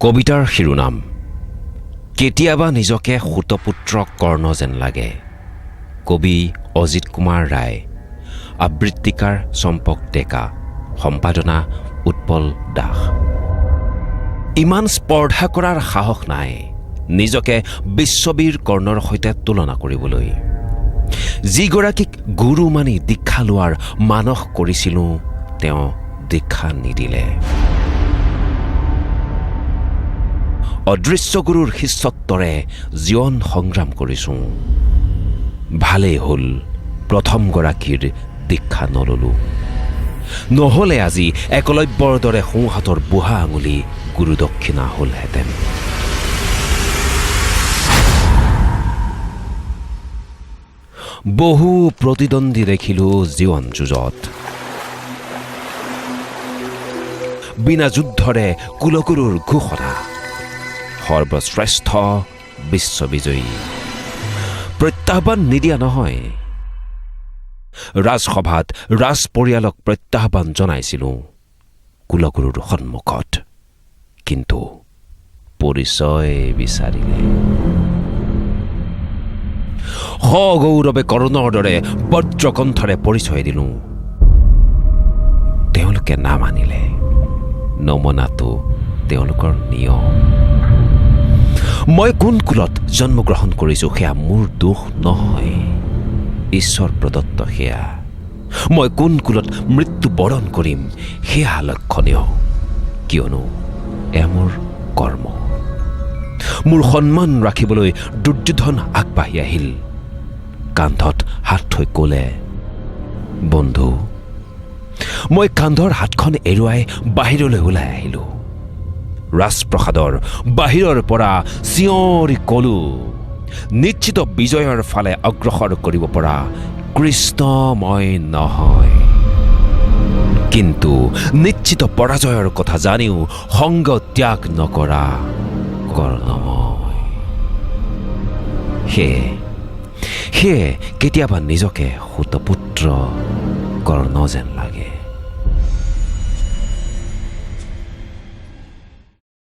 কবিতাৰ শিৰোনাম কেতিয়াবা নিজকে সূতপুত্ৰ কৰ্ণ যেন লাগে। কবি অজিত কুমাৰ ৰায়, আবৃত্তিকাৰ চম্পক ডেকা, সম্পাদনা উৎপল দাস। ইমান স্পৰ্ধা কৰাৰ সাহস নাই নিজকে বিশ্ববীৰ কৰ্ণৰ সৈতে তুলনা কৰিবলৈ। যিগৰাকীক গুৰু মানি দীক্ষা লোৱাৰ মানস কৰিছিলোঁ, তেওঁ দীক্ষা নিদিলে। অদৃশ্য গুৰুৰ শিষ্যত্বৰে জীৱন সংগ্ৰাম কৰিছোঁ। ভালেই হ'ল প্ৰথমগৰাকীৰ দীক্ষা নললোঁ, নহ'লে আজি একলব্যৰ দৰে সোঁহাতৰ বুঢ়া আঙুলি গুৰু দক্ষিণা হ'লহেঁতেন। বহু প্ৰতিদ্বন্দ্বী দেখিলোঁ জীৱন যুঁজত। বিনা যুদ্ধৰে কুলগুৰুৰ ঘোষণা, সৰ্বশ্ৰেষ্ঠ বিশ্ববিজয়ী। প্ৰত্যাহ্বান নিদিয়া নহয়, ৰাজসভাত ৰাজপৰিয়ালক প্ৰত্যাহ্বান জনাইছিলোঁ কুলগুৰুৰ সন্মুখত, কিন্তু পৰিচয় বিচাৰিলে। সগৌৰৱে কৰ্ণৰ দৰে বজ্ৰকণ্ঠৰে পৰিচয় দিলোঁ, তেওঁলোকে নামানিলে। নমনাটো তেওঁলোকৰ নিয়ম। মই কোন কুলত জন্মগ্ৰহণ কৰিছোঁ সেয়া মোৰ দোষ নহয়, ঈশ্বৰ প্ৰদত্ত সেয়া। মই কোন কুলত মৃত্যুবৰণ কৰিম সেয়া লক্ষণীয়, কিয়নো এয়া মোৰ কৰ্ম। মোৰ সন্মান ৰাখিবলৈ দুৰ্যোধন আগবাঢ়ি আহিল, কান্ধত হাত থৈ ক'লে, বন্ধু। মই কান্ধৰ হাতখন এৰুৱাই বাহিৰলৈ ওলাই আহিলোঁ। ৰাজপ্ৰসাদৰ বাহিৰৰ পৰা চিঞৰি ক'লোঁ, নিশ্চিত বিজয়ৰ ফালে অগ্ৰসৰ কৰিব পৰা কৃষ্ণ মই নহয়, কিন্তু নিশ্চিত পৰাজয়ৰ কথা জানিও সংগ ত্যাগ নকৰা কৰ্ণময়। সেয়ে কেতিয়াবা নিজকে সূতপুত্ৰ কৰ্ণ যেন লাগে।